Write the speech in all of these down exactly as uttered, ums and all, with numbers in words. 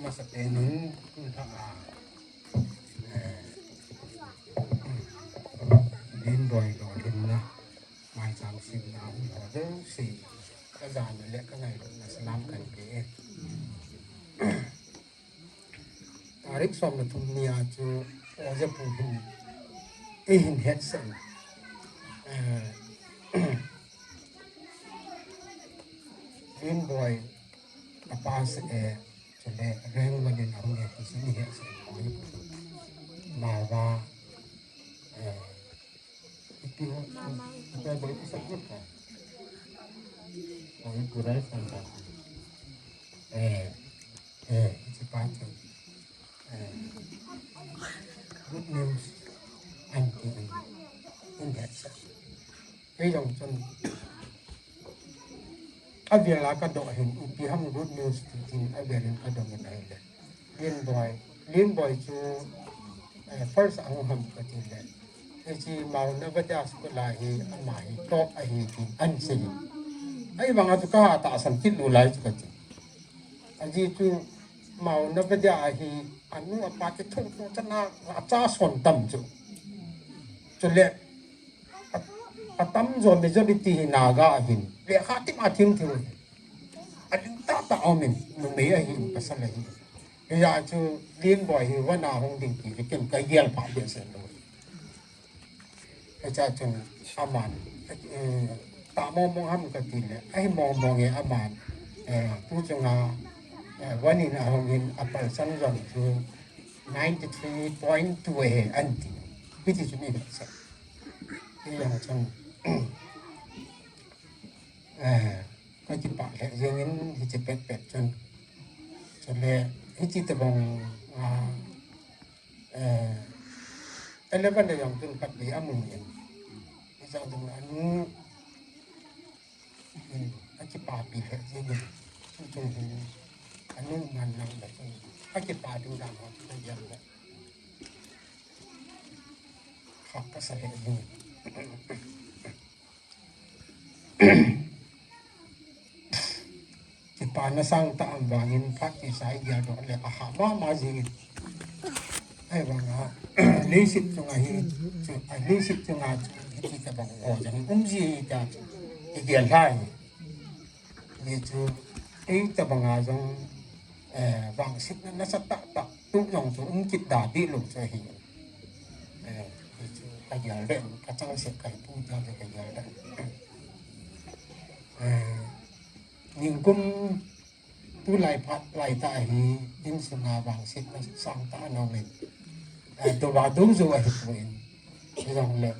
Masa penun, tun tha a, eh, Lenboi lolhinna, maicham simna, hung ho jouse, ka jana le ka ngailutna salam kan pe e. Tarik som le thum ni a chu, Oja pu hin, eihin hetsan. Eh, Lenboi, a pa se, eh, Chule reng manin ahung e, ti chu ni he se, Maohi pu. Maohi, eh, ipi ho, ipi ho, ipi sa ko ka. Maohi pu rai san ta. Eh, eh, ichi pa chu. Eh, good news. Anti in, in he se. Kei jong chun, avel a ka dong hin, ipi ham good news ti tin, avel in ka dong in ahile. Lenboi, Lenboi chu, eh, first a hung ham ka ti le. Hiche Mount Nawadih school a hi, ama hi top ahi tin, an sei. Ahivang a chu ka ha tahsan kit lou lai chu ka ti. Ajeh chu Mount Nawadih a hi, anu apa kithoh toh chan a, acha son tam chu. Chule, A, atamjo majority hi Naga ahin. Lekha tim a thim thim. Alim tah tah a um in, numei ahin, pasal ahin. Hijeh chun Lenboi hi vana hung ding ti, ken ka gel pha behseh lou. Hiche chun aman, eh, tah mong mong ham ka ti le, ahi mong mong e aman, eh, tu chunga, eh, vana hung in a percent jong chu ninety three point two ahi anti. Hiti chun i behseh. Hijeh chun, eh, ka kipah lheh jeng in hiche pet pet chun. Chule, hiche tabang, ah, eh, eleven a jong chun khatvei amu in. Hijeh chun anu, in, akipapi lheh jeng in. Chun chun hin, anu man lang le chun, akipa ding dan ho chun jeng le. Kha kasa lheh jeng in. Kipana sangtah a um vangin phat kisa i geldoh le aha mama jingin. Ahivanga, leiset chunga hi, chu, a leiset chunga chu, hiti tabang ho jong um ji ahi tia chu, i gel lhai. Hichu, ei tabanga jong, eh, vangsetna nasatah tah, tu jong chu um kit da dih lou chu ahi. Eh, hichu, ka gel le, ka changseh ka hi pu tia chu ka gel le. Eh, ningkum tulai phat laitah hi insunga vangsetna sangtah ana um in. Eh, dou va dou jou ahipoi. Hijongle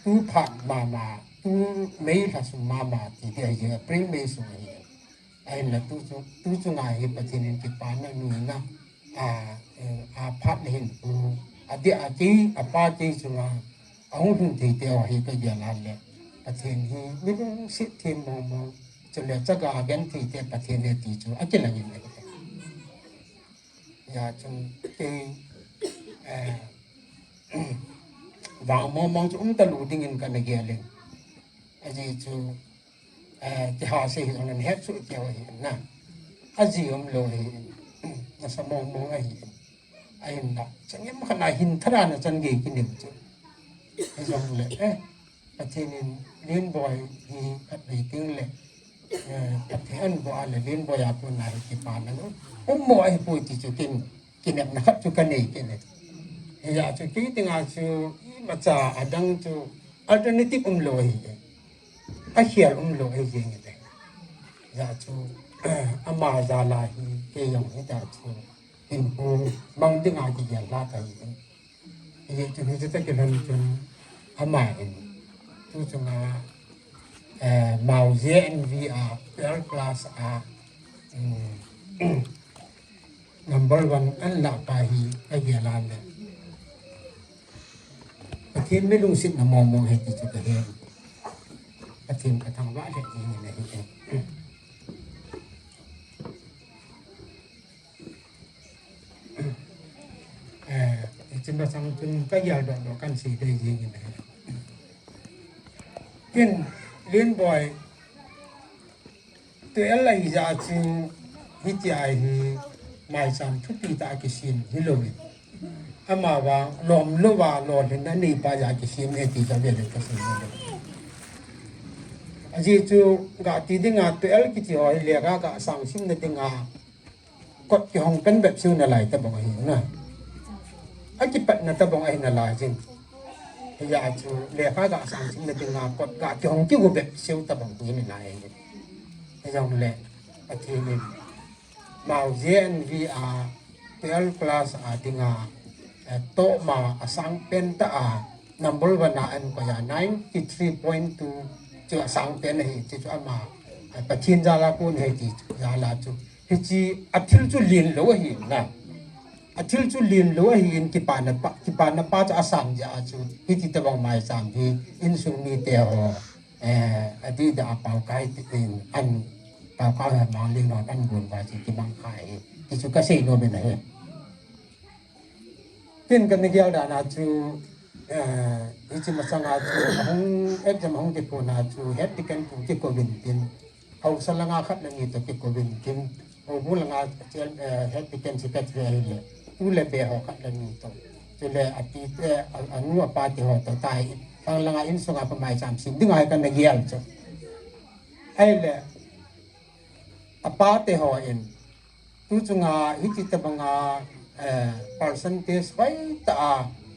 tu phat mama, tu May lha sung mama ti hi ahi, April May sung ahi. Ahinla tu chu, tu chunga hi Pathen in kipana nuina, a, eh, a phat le hin pu, adeh a kei, apa kei chunga, ahung lhung thei te ho hi ka gel a le, Pathen hi mi lungset them mong mong, chule chaga a genthei te Pathen ahi ti chu akilang in ahi. Hijeh chun kei, eh, vang mong mong chu um talou dingin kana gel in. Ajeh chu, eh, kihasei hijongle nahet soh kei u ahi na. Ajeh umlou ahi, nasa mong mong ahi. Ahinla, changem khat na hin tharan a chan gei kinei chu. Hijongle, eh, Pathen in Lenboi hi khatvei teng le, eh, Pathen an bol a le Lenboi a kona hi kipana um mo ahipoi ti chu ken, kinepna khat chu kanei kit e. Hijeh chun kei dinga chu imacha adang chu alternative umlou ahi e. Akhel umlou ahi jeng e. Hijeh chun, ama jal a hi kei jong hitia chu hinkho mang dinga kigel lha kahi e. Hijeh chun hiche tah kilhon chun ama in tu chunga, eh, Mao J N V a twelve class a, um, number one an lah pa hi kagel a le. Pathen mi lungsetna mong mong ahi ti chu kahe. Pathen kathangvah lheh jeng in ahi. Eh, hiche masang chun kageldoh doh kahin sei dei jeng in ahi. Ken, Lenboi, twelve ahi jeh a chu, hitia hi, maicham thupi tah a kisem hilou in, amavang lomlou va lolhinna neipa jeh a kisem e ti chu avel in kasei nom e. Ajeh chu gah ti dinga twelve kiti ho hi lekha gah sangsimna dinga kot kihong pen bep seiu nalai tabang ahi na. Akipatna tabang ahi nalai jin. Hijeh a chu lekha gah sangsimna dinga kot gah kihong kigu bep seiu tabang hi nalai ahi. Hijongle Pathen in Mao J N V a twelve class a dinga, eh, top ma a sang pen tah a number one a ahin koi a ninety three point two chu a sang pen ahi, hiche chu ama, eh, Pathen jal a kon ahi ti chu jal a chu. Hiche a thil chu lenlou ahi na. A thil chu lenlou ahin kipana pa, kipana pa chu asan jeh a chu. Hiti tabang maicham hi insung mite ho, eh, adih deh a paokai tin an, paokai ho mang ling ho an gon uva chu kimang kha ahi. Ti chu kasei nom in ahi. Tin kana gel dan a chu, eh, hiche masang a chu, ahung exam ahung kiphon a chu, head deacon pu kikouvin tin, haosa langa khat le ni toh kikouvin tin, houbung langa, eh, head deacon secretary ahile, tu le be ho khat le ni toh. Chule api te, a, anu apa te ho toh tai, langa insunga pa maicham sem dinga hi kana gel chu. Ahile, apa te ho in, tu chunga hiti tabanga, eh, percentage hoitah a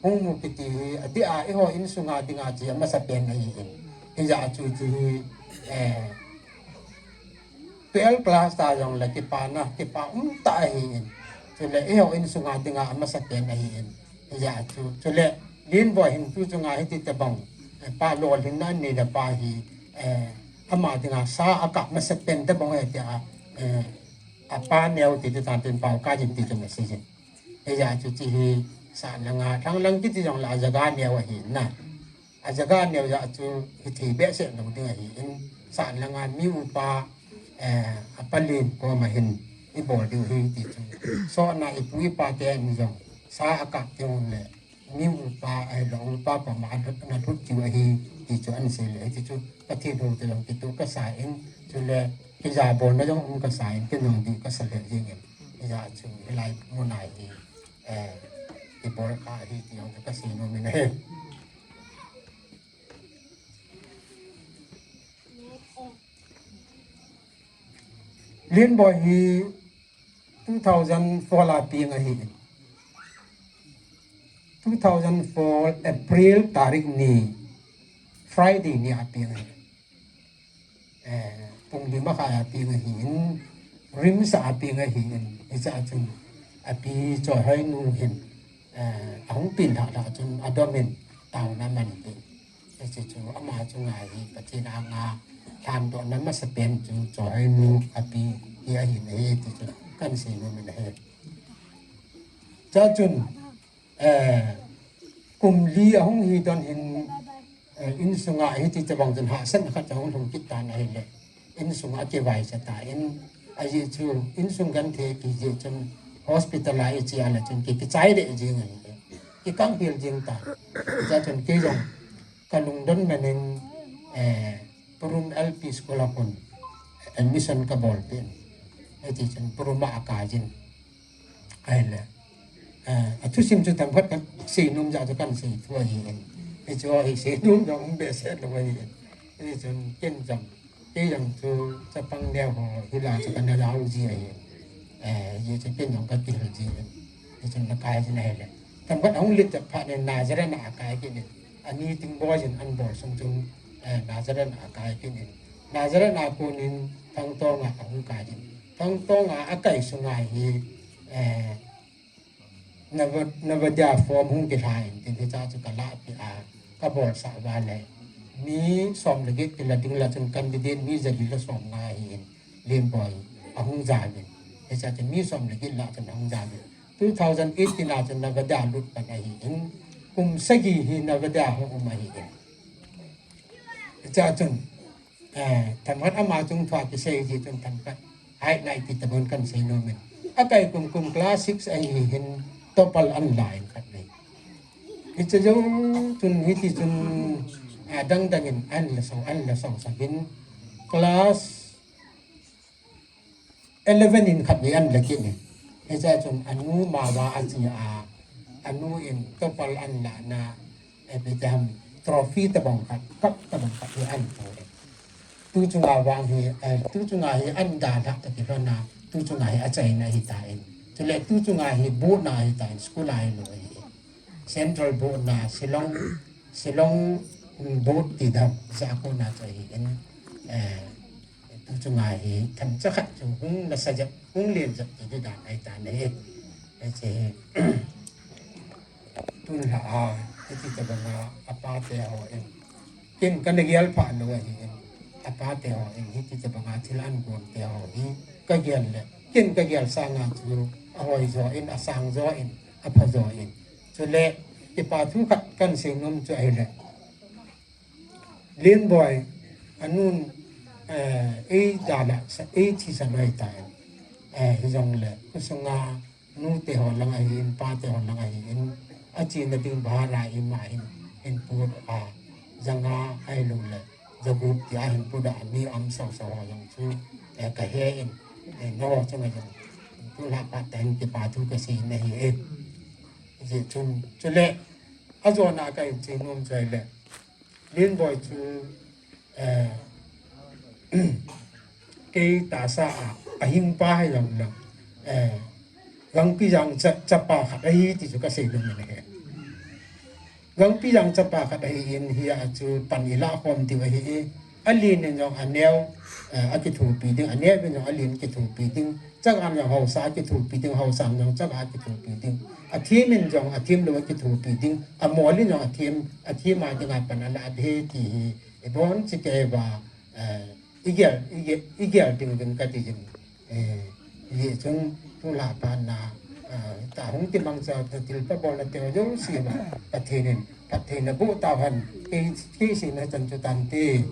hung mu kiti hi, adih a eiho insunga dinga chu amasapen ahi in. Hijeh a chu chu hi, eh, twelve class tah jongle kipana, kipa umtah ahi in. Chule eiho insunga dinga amasapen ahi in. Hijeh a chu, chule Lenboi hin tu chunga hiti tabang, eh, pa lolhinna anei le pa hi, eh, ama dinga sa akap masapen tabang ahi tia, eh, apa neo ti ti tan tin pao ka jin ti chu message in. Hijeh a chu chu hi sa langa, thang lang kiti jongle ajaga neo ahi na. Ajaga neo jeh a chu hithei behseh lou ding ahi in, sa langa mi upa, eh, apa len koma hin ibol diu ahi ti chu. Sona ipu ipa te in jong sa akap diu le, mi upa ahilou upa koma ana lhut diu ahi ti chu ahin sei le, hiti chu Pathen hou te jong kitoh kasa in, chule kijabolna jong um kasa in, kinung ding kasa le jing in, hijeh a chu hilai muna hi, eh, ibol kha ahi ti jong chu kasei nom in ahi. Lenboi hi two thousand four a peng ahi. Two thousand four April tarik ni, Friday ni a peng ahi. Eh, pung li makhai a peng ahin, RIMS a peng ahin, hiche a chun api Choihoinu hin, eh, ahung peng lhah lhah chun adom in taona aman in. Hiche chu ama chunga hi Pathen anga lhandohna masapen chu Choihoinu api hi ahin ahi ti chu kahin sei nom in ahi. Chua chun, eh, kum li ahung hi don hin, eh, insunga hiti tabang chun hahsatna khat ahung lhung kit tan ahile, insunga akivaicha tan, ajeh chu insung genthei kijeh chun hospital a iche a le chun ki, kichai leh jing ahi, kikang hel jing tan. Hijeh chun kei jong kalungdon man in, eh, Purum L P School a kon admission kabol peh in. Hiti chun Purum a akai jin. Ahile, eh, athusim chu themkhat kasei nom jeh a chu kahin sei thu ahi in. Hichu hi sei nom jong um behseh lou ahi in. Hichun ken jong, kei jong chu chapang neo ho hilai chu kana lau ji ahi in. Eh, hichu ken jong kakihil ji in. Hichun nakai jin ahile, themkhat ahung lit jep phat in Nazareth a akai kit in. Ani Tingboi jin an bol sung chun, eh, Nazareth a akai kit in. Nazareth a kon in Thangtong a ahung kai jin. Thangtong a akai sunga hi, eh, Nava-, Navodaya form hung kilha in tin hiche a chu kalah peh a, kabolsah uva le, mi som le get kila ding lah chun candidate mi jali le som nga ahi in, Lenboi ahung jao in. Hiche a chu mi som le get lah chun ahung jao in. Two thousand eighteen a chun Navodaya lut pan ahi in, kum sagi hi Navodaya hung um ahi in. Hiche a chun, eh, themkhat ama chungthu a kisei ji chun themkhat highlight ti tabang kahin sei nom in. Akai kum kum class six ahi hin topper ahin la in khat nei. Hiche jou chun hiti chun, eh, dang dang in ahin la sou, ahin la sou sah in class eleven in khat nei ahin la kit in. Hiche chun anu mava achi a, anu in topal an lana, eh, ipi ti ham, trophy tabang khat, cup tabang khat hi an pu e. Tu chunga vang hi, eh, tu chunga hi an dalha ta kilhona, tu chunga hi achaina ahitan. Chule tu chunga hi board na ahitan, school a hilou ahi. Central board na, Shillong, Shillong, mm, board ti dam, ja ko na chu ahin, eh, tu chunga hi themcha khat chu hung nasa jep, hung len jep ti dan ahitan ahi. Hiche hi, tun lha a, hiti tabanga, apa te ho in. Ken kana gel pha lou ahin, apa te ho in, hiti tabanga thil an gon te ho hi, ka gel le, ken ka gel sanga chu, ahoi jo in, asang jo in, apha jo in. Chule, kipa thu khat kan sei nom chu ahile. Lenboi, anun, eh, ei dalha, sa, ei thisan ahitan. Eh, hijongle, khosunga, nu te ho lang ahin, pa te ho lang ahin, achena ding bhara ima hin, hin put a, janga ahiloule, jagup tia hin put a, mi um sao sao ho jong chu, eh, kahe in, eh, nangho chunga jong, tulha phat tah in kipa thu kasei nahi e. Hijeh chun, chule, ajona kahin sei nom chu ahile, Lenboi chu, eh, kei tahsa a, ahing pa hijongle, eh, Gangpijang cha, chapa khat ahi ti chu kasei nom in ahi. Gangpijang chapa khat ahin, hia chu pan ilah khom diu ahi. Alen in jong aneo, eh, akithopi ding, aneo in jong alen kithopi ding. Chaga in jong haosa akithopi ding, haosa in jong chaga akithopi ding. Athem in jong athem lou akithopi ding. Amol in jong athem, athem a dinga pan alah ding ahi ti hi. Ibonchauva, eh, igel, igel, igel ding ding kati jin. Eh, hijeh chun tulha phat na, eh, ta hung kimangcha thilpha bolna teu jouse uva, Pathen in phattheina boh tauhen, kei, kei seina chan chu tante.